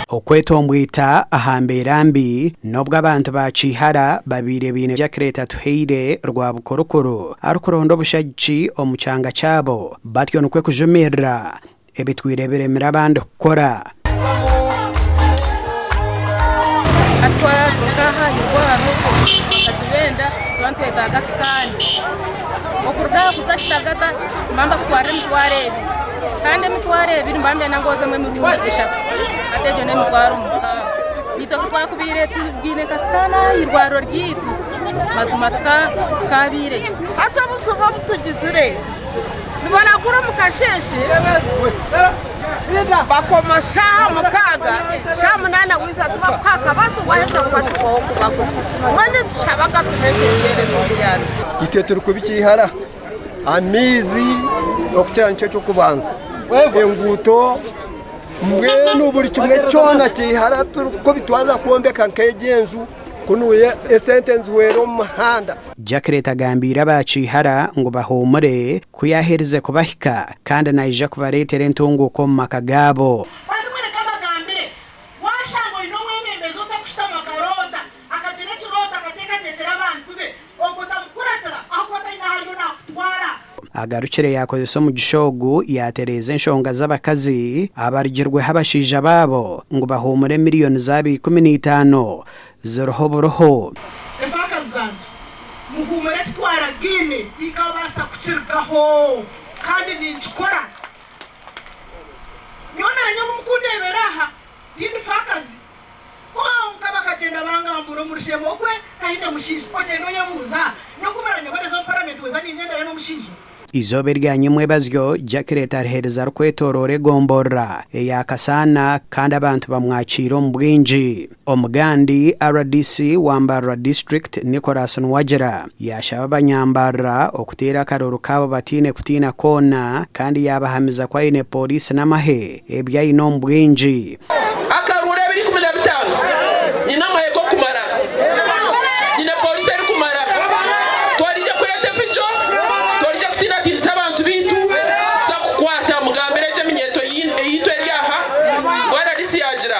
Okwetombwita aha mbeera mbi n'obu abantu ba Kiihara babaire baine Jacqueline Atuhaire Rwabukurukuru arikuronda obushagiki omu kyanga kyabo batyo nikwo kujumirira ebitwire biremire abandi kukora. Hati twaturuka aha irwariro abakazi b'enda nituba nitwetaaga sikaani. Okuruga aha kuza Kitagata nibaba nibakutwarira emitwaro ebiri kandi emitwaro ebiri nibaba nibenda ngu ozemu emirundi eshatu hati egyo n'emitwaro mukaaga. Itwe ku twakubaire twine nka sikaani aha irwariro ryaitu mazima tukaabaire gye. Hati obuzibu obu tugizire nibaragura omu kasheeshe bakoma shaaha mukaaga shaaha munaana wiiza tibakuha akabazo waheza kuba tikubaho kubaho mbwenu nitushaba gavumenti etuheereze obuyambi. Itwe turikubikiihara amaizi okukira nikyo ky'okubanza, enguuto mbwenu buri kimwe kyona kiihara turikubitwaza kwombeka nk'egi enju kunuya esente nizihwera omu muhanda. Jacqueline agambiire aba Kiihara ngu bahuumure ku yaaherize kubahika kandi naija kubareetera entunguuka omu maka gaabo. Bati mbwenu reka mbagambire, waashanga oine omwebembezi otarikushutama akaroota, akagira ekirooto akateekateekyera abantu be, ogwo otamukuratira ahakuba taine ahu ariyo naakutwara. Agarukire yaakozesa omugisha ogu yaatereeza enshonga z'abakazi abarugirweho abashaija baabo ngu bahuumure miriyoni zaabo 15 ziriho buriho. Efaakazi zangye, muhuumure eki twaragaine tinkabaasa kukirugaho, kandi ninkikora. Nyowe naanye obu mukundeebera aha, tindi faakazi. Kwonka bakagyenda bangambura omu rushema okwe taine mushaija. Ogyenda oyebuuza, nyowe ku baranyehoreza omu paramenti weeza ningyendayo n'omushaija? Eizooba erya nyimwebazyo, Jacqueline ariheereza arikwetooroora egomborora eya Kasaana kandi abantu bamwakiire omu bwingi. Omugandi rdc wa Mbarara District, Nicholas Nuwagira yaashaba abanyambarara okuteera akaruuru kaabo bataine kutiina koona kandi yaabahamiza ku aine pooriisi n'amahe ebi aine omu bwingi. Akaruuru ebiri 15, nyine amahe g'okumara, nyine poorisi erikumara, twarija kureeta efijo, twarija kutiinatiinisa abantu baitu, tuza kukwata mugambire egyo eminyeeto eyaitu eri aha, ngu rdc yaagira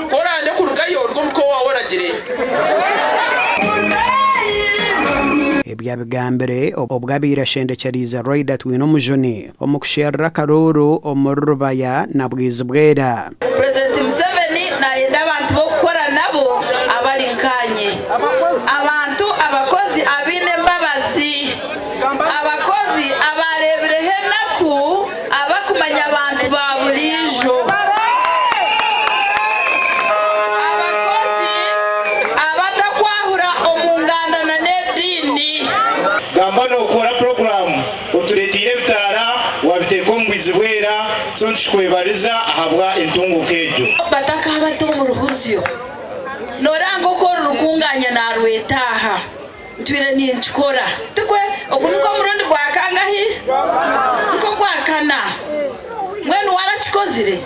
ku orande kurugayo oruge omuka owaawe oragire. Ebi abigambire obu abaire ashendekyereize Loyda Twinomujuni omu kusherura akaruuru omuri Rubaya na Bwizibwera. Purezidenti Museveni nayenda abantu b'okukora nabo abari nkaanye, abantu abakozi abaine embabazi, abakozi abaareebireho enaku, abakumanya abantu ba buriijo, abakozi abatakwahura omu nganda n'ediini. Gamba nokora puroguraamu Otureteire ebitaara wabiteeka omu bwizi bwera, so nitukikwebariza ahabwa entunguuka egyo. Batakaabata omu ruhuzyo, nooranga oku oru rukunganya naarweta aha. Ntwire ninkikora. Tikwe? Ogu nigwo murundi gwa kangahi? Nk'ogwakana. Mbwenu we arakikozire?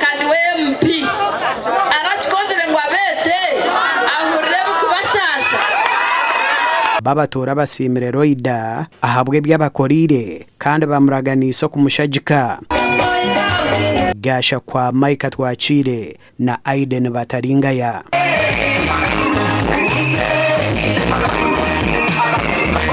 Ka niwe MP. Arakikozire ngu abeete ahurire ebikubasaasa? Babatuura basiimire Loida ahabw'ebi abakoreire kandi bamuraganiise okumushagika. Gasha kwa Micah Twakiire na Aiden Bataringaya.